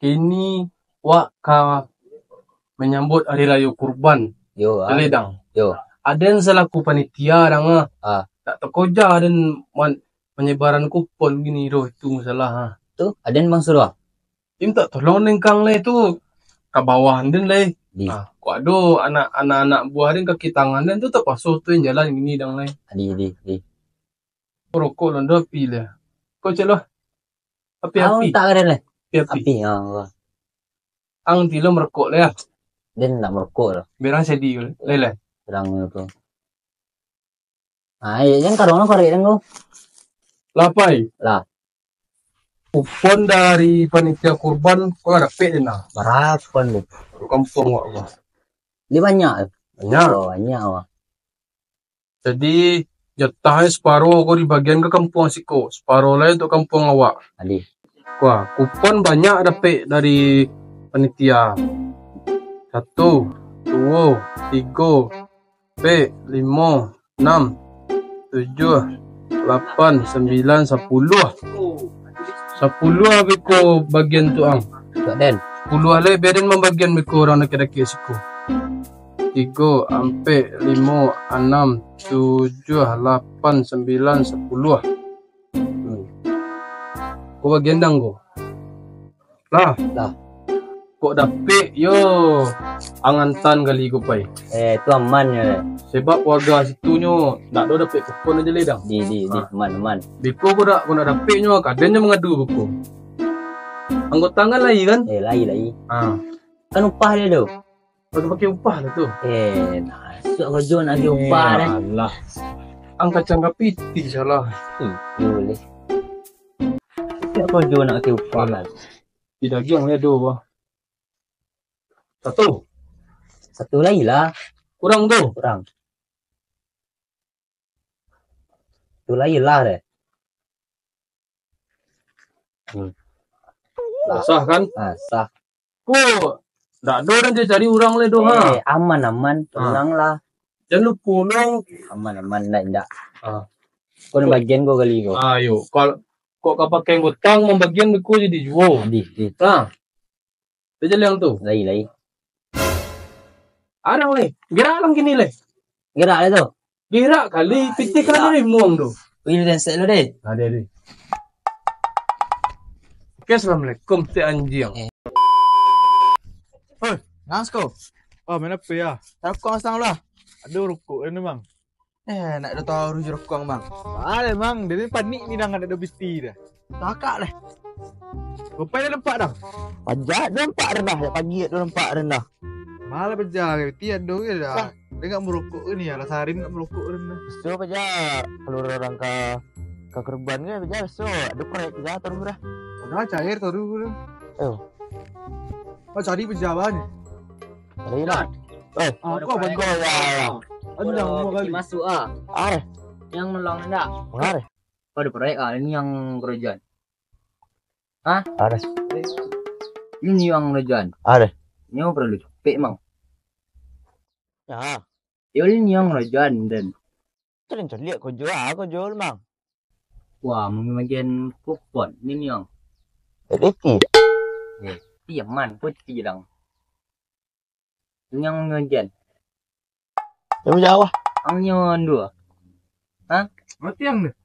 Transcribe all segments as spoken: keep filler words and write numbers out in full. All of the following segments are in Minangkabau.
Kini wak ka manyambuik Hari Rayo Kurban. Yo, ah. Jaleh, Dang. Yo. Aden salaku panitia, Dang, ah. Ah. Tak takoja aden man-, manyebaran kupon gini doh, itu masalah, ah. Tu, aden bang suruah? Mintak tolong dek ang lai tu, ka bawah den lai. Di. Ah, kok ado anak, anak-anak buah den, kaki tangan den tu tapaso tu yang jalan gini, Dang, lai. Di, di, di. Rokok londo api lah. Kok cek lo? Api-api. Ang tak keren lah. Api-api. Api, ah, wah. Ang tilo merokok lah, ya. Den nak merokok lah. Berang sedi, lai, lai. Berang tu. Ah, iya, yang karong lo korek den ko. Lah, pai. Lah. Kupon dari panitia kurban, kok lah dapek den nah. Barapo lu? Di kampuang wak ko. Dia banyak tu? Banyak. Oh, banyak wak. Jadi, jatahnyo saparo ko dibagian ka kampuang siko, saparo lai untuak kampuang awak. Adi. Wah, kupon banyak dapek dari panitia. Satu, duo, tigo, ampek, limo, anam, tujuah, lapan, sambilan, sapuluah. Sapuluah beko bagian tu, ang. Untuak den. Sapuluah lai, bia den mambagian beko urang dakek-dakek siko. Tigo, ampek, limo, anam, tujuah, lapan, sambilan, sapuluah. Hmm. Ko bagian dang ko. Lah. Lah. Kok dapek yo angantan kali ko, pai. Eh, tu aman yo, eh. Sebab warga situ nyo ndak ado dapek kupon ajo lai, Dang. Di, di, di, ah, aman, aman. Beko ko dak, ko nak dapek nyo, kaden nyo mangadu beko. Anggota kan lai kan? Eh, lai, lai. Ah. Kan upah dia tu. Pakai-pakai upah lah tu. Eh, nak suak karajo nak agiah upah, eh. Alah. Ang kacang ka pitih salah. Hmm, boleh. Suak karajo nak agiah upah lah. Di dagiang lah tu, bah. Satu. Satu lai lah. Kurang tu? Kurang. Tu lai lah deh. Hmm. Lah. Sah kan? Ah, sah. Ko, ndak ado urang cari urang lai doh, ha? Eh, aman, aman. Ah. Tenang lah. Jan lupo lo. Aman, aman, ndak, ndak. Ah. Ko nan bagian ko kali ko. Ah, yo. Kal-, kok ka pakai anggota mambagian beko jadi juo. Di, di. Nah. Tajaliang tu. Lai, lai. Arang lai. Gerak lang kini lai. Gerak lai tu. Gerak kali, pitih kan ado rimuang tu. Wih, lu densek lu deh. Ado, ado. Oke, assalamualaikum, si anjiang. Eh. Oi, Nasko. Oh, main apa ya? Rokok masang lah. Aduh, rokok ni, Bang. Eh, nak ado taruh jo rokok, Bang. Bale, Bang. Dia ni panik ni, Dang, ado biti dah. Takak lah. Rupai dah nampak, Dang. Pajak dah nampak rendah, jak pagi dah nampak rendah. Malah pajak, biti ado ke dah. Sah. Dia nak marokok ke ni, alah sarin nak marokok dah. Biaso pajak, kalau urang ka, ka kurban ke, pajak biaso. Ado proyek pajak taruh dah. Udah cair taruh dah. Eh. Oh, cari pajak ni. Cari lah. Eh, ah, kau bantu. Kau ya. Aduh, dah lama kali. Masuk ah. Are. Yang nolong ndak? Are. Kau ado proyek ah, ini yang karajoan. Hah? Are. Ini yang karajoan. Are. Ini yang paralu capek, Mang. Ya. Yo, ini yang karajoan, den. Caliak-caliak karajo, ah, karajo, Mang. Wah, mambagian kupon, ini yang. Reti. Eh, diam, man, putih dang. Nyang ngajian. Yang jauah. Ang nyo duo. Hah? Mati ang deh.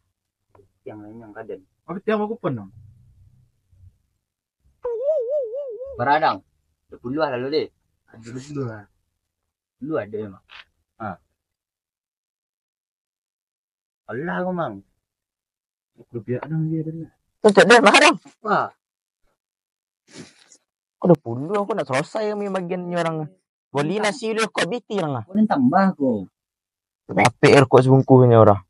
Tiang lain yang kaden. Apa tiang aku penang? Baradang. Dua puluh lah lalu deh. Dua puluh lah. Dua ada memang. Ha. Alah, ko, Mang. Rupiah ado lagi ado. Tuntut deh, Bang. Wah. Ko dua puluh, ko nak selesai kami bagian nyo urang. Boli nasi dulu, kok biti urang ah. Ko nan tambah ko. Dapek rokok sebungkuh nyo urang.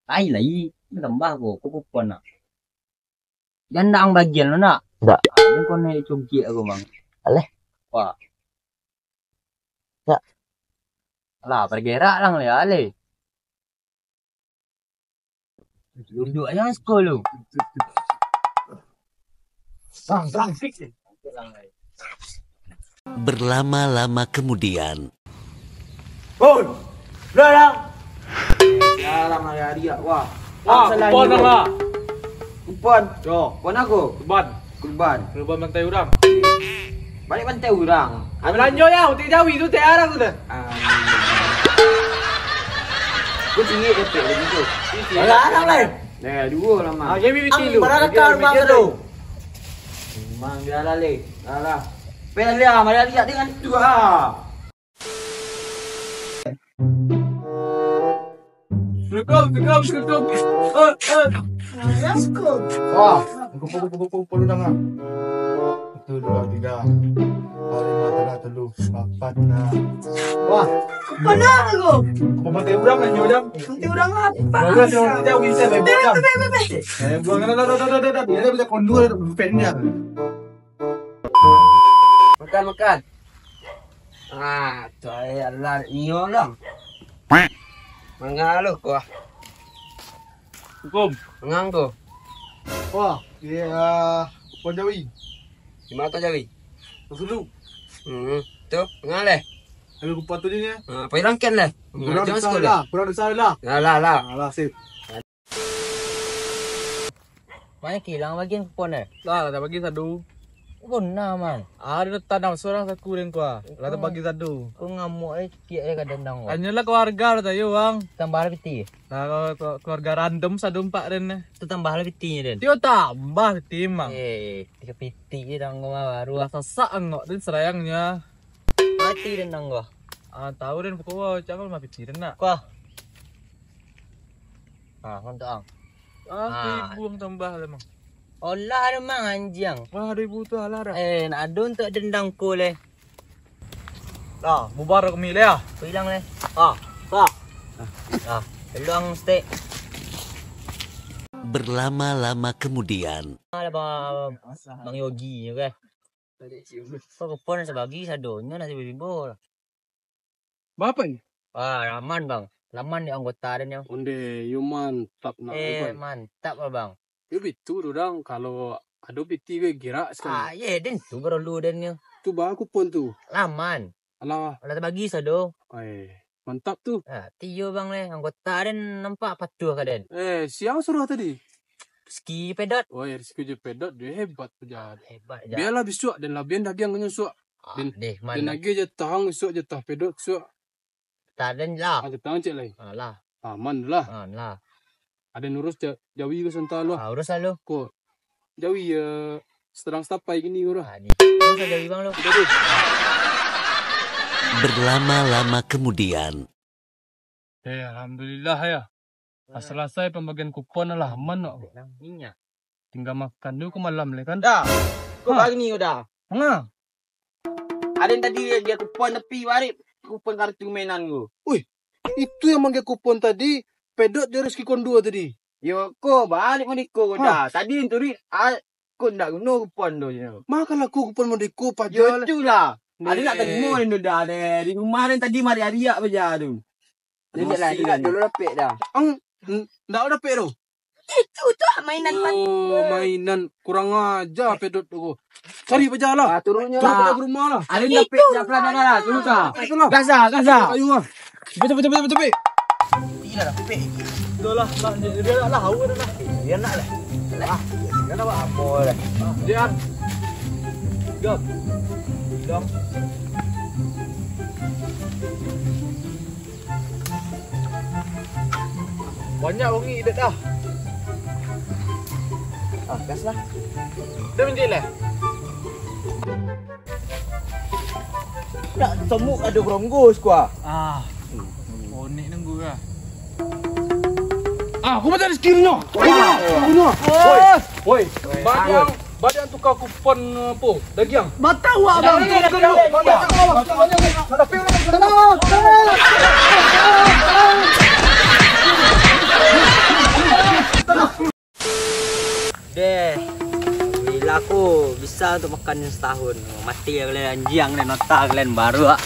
Lai, lai. Tambah ko, ko kupon nak. Jan dak ang bagian lo nak. Dak. Ah, jan kau naik cungkik aku, Bang. Aleh. Wah. Dak. Lah, bergerak lang le, aleh. Duduk aja sekolah. Bang, bang, fix ni. Berlama-lama kemudian. Oi, dah lah. Dah lah, mari hari wah. Wah, kupon lah. Kupon. Yo. Kupon aku. Kupon. Kurban. Kurban bantai urang. Balik bantai urang. Belanjo ya, utik jawi tu, utik arang tu dah. Ah. Aku tinggi kepek lagi tu. Alah, arang lain. Dah, dua lah, Mang. Ah, jadi piti lu. Barang kau rumah tu. Mang, biarlah, Le. Alah. Pele, mari lihat dengan tu ah. Assalamualaikum, assalamualaikum, assalamualaikum. Oh, oh. Assalamualaikum. Wah, kumpul, kumpul, kumpul, kumpul, udah, Mang. Satu, dua, tiga. Empat, lima, enam, tujuh, lapan, nah. Wah. Mana aku? Kumpul mati urang, nyo, Jang. Mati urang apa? Urang yang tidak bisa, baik, Bebe, Jang. Bebe, bebe. Eh, buang, dah, dah, dah. Dia dah bisa kondur, dah, bukan dia. Makan, makan. Ah, tu ai alah iyo lah. Mangga lo ko. Hukum. Mangang ko. Wah, iya, Puan Jawi. Di mana Jawi? Sulu. Hmm, tu, mangang leh. Ambil kupat tu ni. Ah, pai langkan leh. Kurang besar lah, kurang besar lah. Lah, lah, lah. Alah, sip. Banyak kilang bagian kupon eh. Lah, lah tabagi sadu. Kupon nah, Mang. Ada tanam seorang saku deng kua. Lah tabagi sadu. Kau ngamuk eh, kiak eh kadang dang. Hanyolah keluarga lah tayo, Bang. Tambah lah piti. Lah, kalau ke-, keluarga random sadu empat den eh. Tu tambah lah pitinyo den. Tio tambah piti, Mang. Eh, tiga piti je dang kau mah baru. Lah sasak angok den serayangnyo. Mati den dang kau. Ah, tahu den pokok cak mah piti den nak. Kua. Ah, mantap, Ang. Ah, ah. Ibu ang tambah lah, Mang. Olah ada, Mang, anjiang. Wah, ada ibu tu, alah dah. Eh, nak ado untuak dendang ko leh. Lah, bubar kami leh, ah. Ko ilang leh. Ah, sah. Ah, peluang stek. Berlama-lama kemudian. Alah, Bang, Bang Yogi nyo, kan? Kau kupon sabagi sadonyo nasi beribu lah. Bapa ni? Ah, laman, Bang. Laman di anggota den yo. Onde, yo mantap nak, eh, Bang. Mantap lah, Bang. Yo bitu tu, Dang. Kalau ado piti gue gerak sekali. Ah, ye, den tu baru lu den yo. Tu bah kupon tu. Laman. Alah. Alah tabagi sado. Eh, mantap tu. Ah, tiyo, Bang, leh. Anggota den nampak patuh ka den. Eh, siang suruh tadi. Rizky Pedot. Oh, ya, Rizky jo Pedot, dia hebat pejahat. Hebat, ja. Biarlah bisuak, den labian dagiang nyo suak. Ah, den, deh, den mano? Lagi jatah ang, isuak jatah Pedot, isuak. Taden lah. Ah, jatah ang cek lai. Ah, lah. Aman lah. Ah, lah. Ado urus ja-, jawi ko santa lo. Ah, urus lah lo. Ko jawi, eh, sedang setapai kini ko lah. Ah, di. Urus lah jawi bang lo. Udah, deh. Berlama-lama kemudian. Eh, alhamdulillah ya. Lah salasai pambagian kupon lah, aman kok. Tingga makan dulu ko malam leh kan. Dah. Ko ha. Bagini ko dah. Nga. Aden tadi dia kupon tapi barik kupon kartu mainan ko. Uih, itu yang manggia kupon tadi, Pedot jo Rizky Kondua tadi. Yo ko balik maniko ko dah. Tadi tu duit, ah, ko ndak guno kupon tu nyo. Makalah ko kupon maniko paja. Yo itulah. Aden nak tarimo den tu dah deh. Di rumah den tadi mariak-riak paja tu. Ndak dulu dapek dah. Ang, n-, ndak dapek tu. Itu tu mainan. Oh, mainan kurang aja Pedot tu. Cari paja lah. Ah, turunnyo lah. Cari paja ke rumah lah. Aden dapek dah pelan dah lah, turun dah. Itulah. Gas dah, gas dah. Ayo lah. Cepet, cepet, cepet, cepet, cepet. Iyalah, dapek. Dah lah, lah, dia, dia nak lah, haus dah lah. Dia nak lah. Ah, dia nak buat apa lah. Ah, dia. Gam. Gam. Banyak wangi idak dah. Ah, gas lah. Dah minta lah. Nak tomuk ado beronggo sekuah. Ah. Onek nunggu lah. Ah, aku macam ada skillnya. Wah. Woi, woi. Banyak. Baliak tukar kupon apo? Dagiang. Mata awak, bang. Dagiang, dagiang, dagiang. Tenang, tenang. Untuk makan setahun. Mati ya kalian, anjiang kalian, nota kalian baru ah.